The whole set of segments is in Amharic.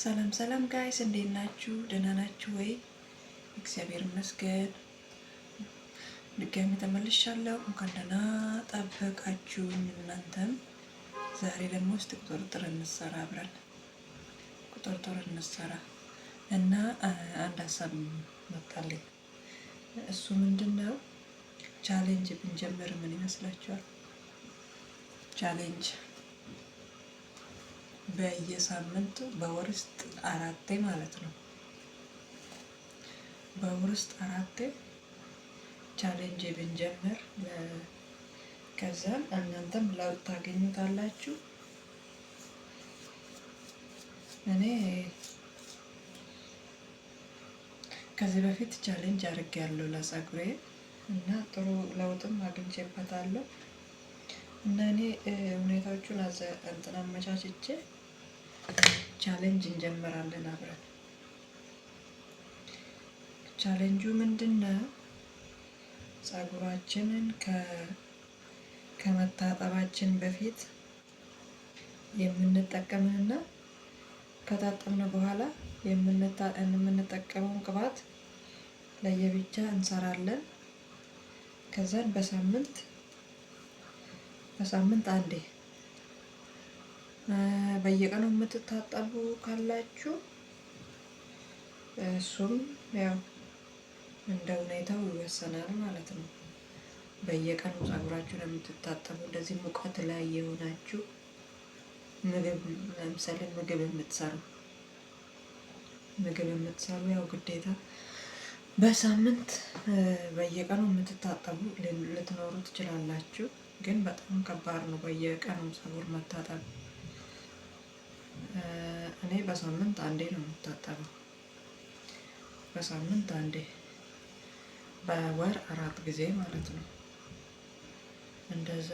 ሰላም ሰላም guys፣ እንዴት ናችሁ? ደህና ናችሁ ወይ? እግዚአብሔር ይመስገን። ድጋሚ ተመልሻለሁ። እንኳን ደህና ጠበቃችሁኝ። እናንተም ዛሬ ደግሞ እስቲ ቁጥርጥር እንሰራ፣ አብረን ቁጥርጥር እንሰራ እና አንድ ሀሳብ መጣልኝ። እሱ ምንድን ነው? Challenge ብንጀምር ምን ይመስላችኋል? Challenge በየሳምንቱ፣ በወር ውስጥ አራቴ ማለት ነው። በወር ውስጥ አራቴ challenge ብንጀምር፣ ከዛም እናንተም ለውጥ ታገኙታላችሁ። እኔ ከዚህ በፊት challenge አድርጌያለሁ ለጸጉሬ እና ጥሩ ለውጥም አግኝቼበታለሁ። እና እኔ ሁኔታዎቹን እንትን አመቻችቼ challenge እንጀምራለን አብረን። ቻሌንጁ ምንድን ነው? ጸጉራችንን ከመታጠባችን በፊት የምንጠቀምንና ከታጠብን በኋላ የምንጠቀመውን ቅባት ለየብቻ እንሰራለን። ከዛን በሳምንት አንዴ፣ በየቀኑ የምትታጠቡ ካላችሁ እሱም ያው እንደ ሁኔታው ይወሰናል ማለት ነው። በየቀኑ ጸጉራችሁን የምትታጠቡ፣ እንደዚህ ሙቀት ላይ የሆናችሁ፣ ምግብ ለምሳሌ ምግብ የምትሰሩ ያው ግዴታ በሳምንት በየቀኑ የምትታጠቡ ልትኖሩ ትችላላችሁ። ግን በጣም ከባድ ነው በየቀኑ ፀጉር መታጠብ። እኔ በሳምንት አንዴ ነው የምታጠበው። በሳምንት አንዴ፣ በወር አራት ጊዜ ማለት ነው። እንደዛ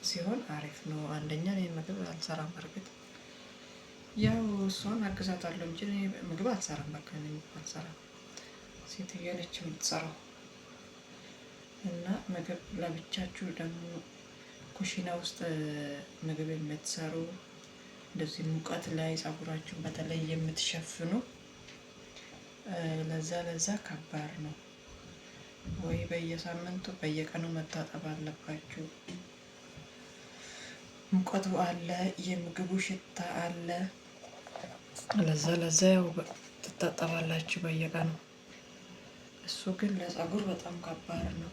ሲሆን አሪፍ ነው። አንደኛ እኔ ምግብ አልሰራም። በእርግጥ ያው እሷን አግዛታለሁ እንጂ እኔ ምግብ አልሰራም። በቃ እኔ ምግብ አልሰራም። ሴትዮ ነች የምትሰራው። እና ምግብ ለብቻችሁ ደግሞ ኩሽና ውስጥ ምግብ የምትሰሩ፣ እንደዚህ ሙቀት ላይ ፀጉራችሁን በተለይ የምትሸፍኑ፣ ለዛ ለዛ ከባድ ነው። ወይ በየሳምንቱ በየቀኑ መታጠብ አለባችሁ። ሙቀቱ አለ፣ የምግቡ ሽታ አለ። ለዛ ለዛ ያው ትታጠባላችሁ በየቀኑ። እሱ ግን ለፀጉር በጣም ከባድ ነው።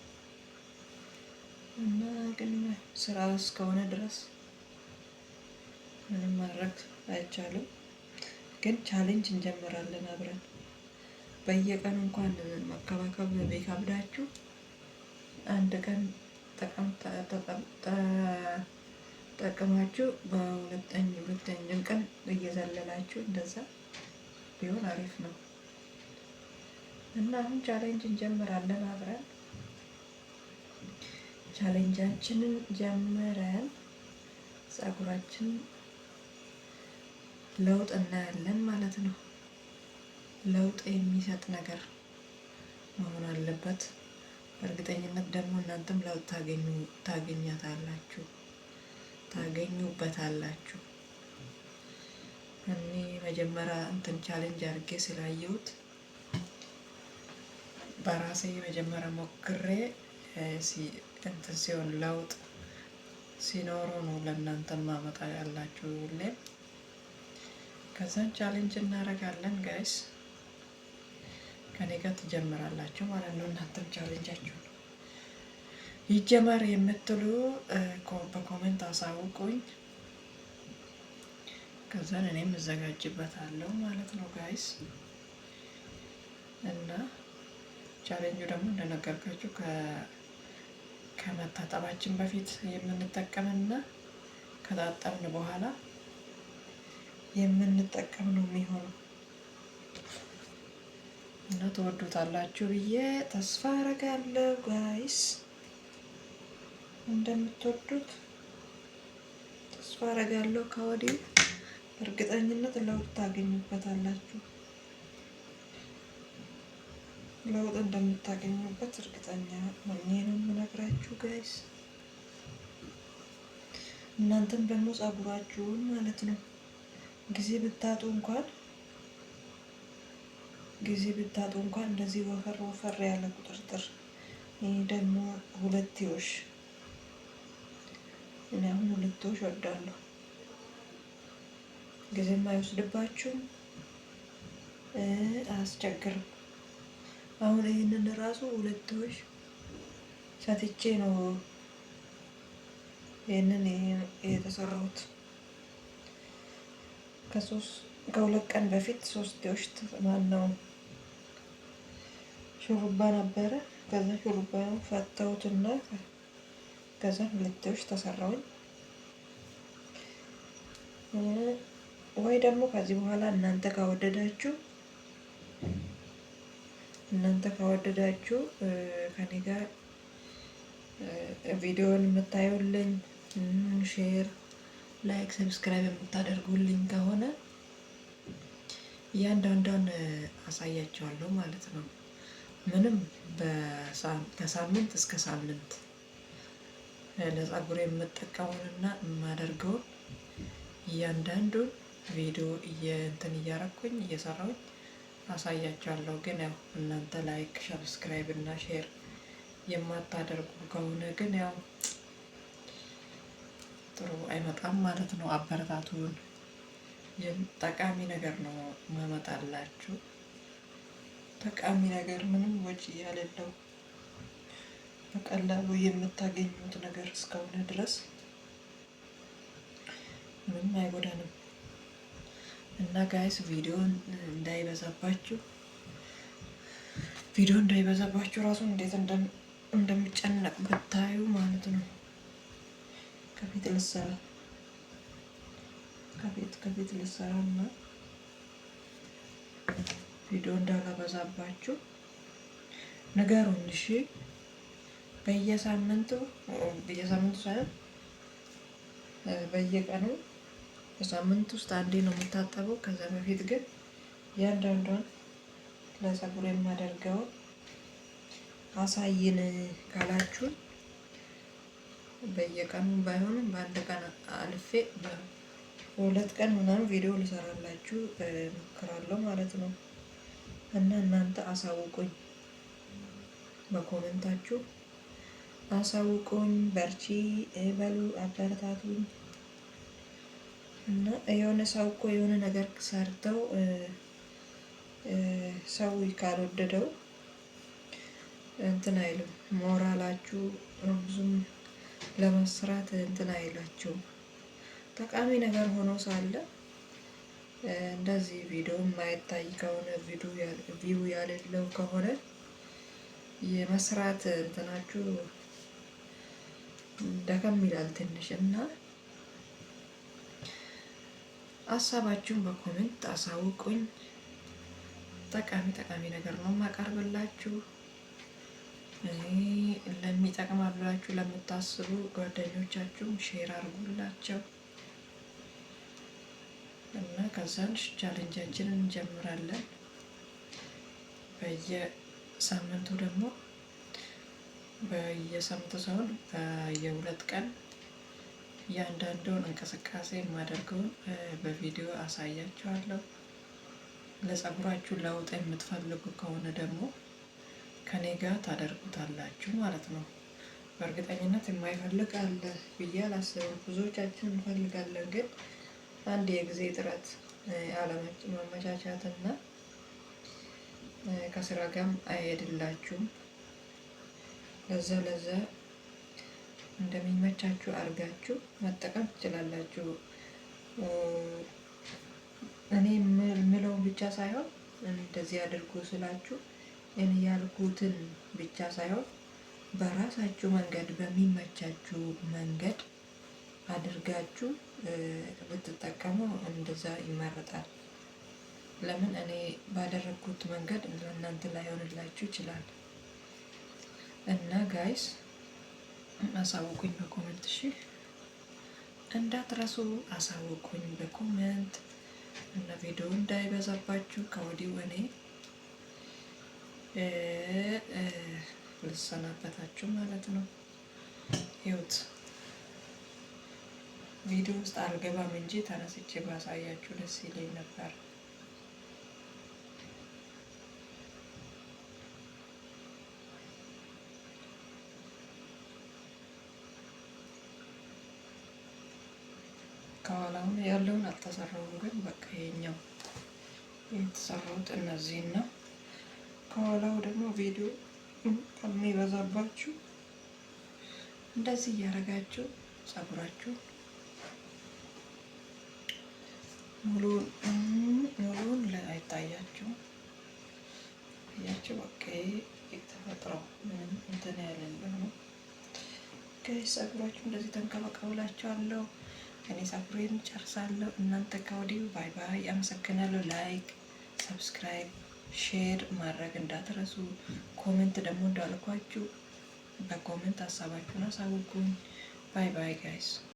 እና ግን ስራ እስከሆነ ድረስ ምንም ማድረግ አይቻልም። ግን challenge እንጀምራለን አብረን። በየቀኑ እንኳን መከባከብ ቢከብዳችሁ አንድ ቀን ጠቅማችሁ በሁለተኛ ሁለተኛን ቀን እየዘለላችሁ እንደዛ ቢሆን አሪፍ ነው። እና አሁን challenge እንጀምራለን አብረን። Challenge ኣችንን ጀምረን ፀጉራችን ለውጥ እናያለን ማለት ነው። ለውጥ የሚሰጥ ነገር መሆን አለበት። በእርግጠኝነት ደግሞ እናንተም ለውጥ ታገኛታላችሁ፣ ታገኙበታላችሁ። እኔ መጀመሪያ እንትን challenge አድርጌ ስላየሁት፣ በራሴ መጀመሪያ ሞክሬ እንትን ሲሆን፣ ለውጥ ሲኖረው ነው ለእናንተ ማመጣ ያላችሁ ሁሌም። ከዛን challenge እናደርጋለን guys፣ ከኔ ጋር ትጀምራላችሁ ማለት ነው። እናንተም challenge ኣችሁ ይጀመር የምትሉ በ comment አሳውቁኝ። ከዛን እኔም እዘጋጅበታለሁ ማለት ነው guys። እና ቻሌንጁ ደግሞ እንደነገርኳችሁ ከመታጠባችን በፊት የምንጠቀምና ከታጠብን በኋላ የምንጠቀም ነው የሚሆነው። እና ትወዱታላችሁ ብዬ ተስፋ አረጋለሁ guys። እንደምትወዱት ተስፋ አረጋለሁ ከወዲሁ። በእርግጠኝነት ለውጥ ታገኙበታላችሁ። ለውጥ እንደምታገኙበት እርግጠኛ ሆኜ ነው የምነግራችሁ guys። እናንተም ደግሞ ጸጉራችሁን ማለት ነው ጊዜ ብታጡ እንኳን ጊዜ ብታጡ እንኳን እንደዚህ ወፈር ወፈር ያለ ቁጥርጥር። ይህ ደግሞ ሁለትዮሽ፣ እኔ አሁን ሁለትዮሽ እወዳለሁ። ጊዜም አይወስድባችሁም፣ አያስቸግርም። አሁን ይህንን ራሱ ሁለትዮሽ ሰትቼ ነው ይህንን የተሰራሁት። ከ2 ቀን በፊት ሶስትዮሽ ማነው ሹሩባ ነበረ። ከዛ ሹሩባ ፈተውትና ከዛ ሁለትዮሽ ተሰራውኝ። ወይ ደግሞ ከዚህ በኋላ እናንተ ካወደዳችሁ ከኔ ጋር ቪዲዮን የምታዩልኝ፣ share፣ like፣ subscribe የምታደርጉልኝ ከሆነ እያንዳንዷን አሳያቸዋለሁ ማለት ነው። ምንም ከሳምንት እስከ ሳምንት ለፀጉር የምጠቀመውንና የማደርገውን እያንዳንዱን ቪዲዮ እንትን እያረኩኝ እየሰራሁኝ አሳያቸዋለሁ። ግን ያው እናንተ like፣ subscribe እና share የማታደርጉ ከሆነ ግን ያው ጥሩ አይመጣም ማለት ነው። አበረታቱን። ጠቃሚ ነገር ነው ማመጣላችሁ። ጠቃሚ ነገር፣ ምንም ወጪ የሌለው፣ በቀላሉ የምታገኙት ነገር እስከሆነ ድረስ ምንም አይጎዳንም። እና guys፣ ቪዲዮ እንዳይበዛባችሁ ራሱ እንዴት እንደሚጨነቅ ብታዩ ማለት ነው። ከፊት ልሰራ ከፊት ልሰራ እና ቪዲዮ እንዳላበዛባችሁ ንገሩኝ። እሺ፣ በየሳምንቱ፣ በየሳምንቱ ሳይሆን በየቀኑ፣ በሳምንት ውስጥ አንዴ ነው የምታጠበው። ከዛ በፊት ግን እያንዳንዷን ለፀጉር የማደርገውን አሳይን ካላችሁን በየቀኑ ባይሆንም በአንድ ቀን አልፌ በ2 ቀን ምናምን ቪዲዮ ልሰራላችሁ እሞክራለሁ ማለት ነው። እና እናንተ አሳውቁኝ፣ በ comment ኣችሁ አሳውቁኝ፣ በርቺ በሉ፣ አበረታቱኝ። እና የሆነ ሰው እኮ የሆነ ነገር ሰርተው ሰው ካልወደደው እንትን አይልም፣ ሞራላችሁ ብዙም ለመስራት እንትን አይላችሁም። ጠቃሚ ነገር ሆኖ ሳለ እንደዚህ ቪዲዮ የማይታይ ከሆነ፣ view ያሌለው ከሆነ የመስራት እንትናችሁ ደከም ይላል ትንሽ። እና ሀሳባችሁን በ comment አሳውቁኝ። ጠቃሚ ጠቃሚ ነገር ነው የማቀርብላችሁ። ለሚጠቅማ ብላችሁ ለምታስቡ ጓደኞቻችሁ share አድርጉላቸው እና ከዛን challenge ኣችንን እንጀምራለን። በየሳምንቱ ደግሞ፣ በየሳምንቱ ሳይሆን በየ2 ቀን እያንዳንዱን እንቅስቃሴ የማደርገውን በቪዲዮ አሳያችኋለሁ። ለጸጉራችሁ ለውጥ የምትፈልጉ ከሆነ ደግሞ ከኔ ጋር ታደርጉታላችሁ ማለት ነው። በእርግጠኝነት የማይፈልግ አለ ብዬ አላስብም። ብዙዎቻችን እንፈልጋለን፣ ግን አንድ የጊዜ እጥረት አለመመቻቻት እና ከስራ ጋርም አይሄድላችሁም። ለዛ ለዛ እንደሚመቻችሁ አድርጋችሁ መጠቀም ትችላላችሁ። እኔ የምለውን ብቻ ሳይሆን፣ እንደዚህ አድርጉ ስላችሁ እኔ ያልኩትን ብቻ ሳይሆን በራሳችሁ መንገድ፣ በሚመቻችሁ መንገድ አድርጋችሁ ብትጠቀሙ እንደዛ ይመረጣል። ለምን እኔ ባደረግኩት መንገድ ለእናንተ ላይሆንላችሁ ይችላል። እና guys፣ አሳውቁኝ በ comment፣ እሺ፣ እንዳትረሱ፣ አሳውቁኝ በ comment። እና ቪዲዮ እንዳይበዛባችሁ ከወዲሁ እኔ ልሰናበታችሁ ማለት ነው። ይኸውት ቪዲዮ ውስጥ አልገባም እንጂ ተነስቼ ባሳያችሁ ደስ ይለኝ ነበር። ያለውን አልተሰራውም፣ ግን በቃ ይሄኛው የተሰራሁት እነዚህን ነው። ከኋላው ደግሞ ቪዲዮ ከሚበዛባችሁ እንደዚህ እያደረጋችሁ ጸጉራችሁ ሙሉውን አይታያችሁም። እያችሁ በቃ የተፈጥሮ ምንም እንትን ያለለው ነው። Guys፣ ጸጉራችሁ እንደዚህ ተንከባከቡላችኋለሁ። እኔ ጸጉሬን ጨርሳለሁ። እናንተ ከወዲሁ bye bye። አመሰግናለሁ። Like፣ subscribe፣ share ማድረግ እንዳትረሱ። Comment ደግሞ እንዳልኳችሁ በ comment ሀሳባችሁን አሳውቁኝ። Bye bye guys።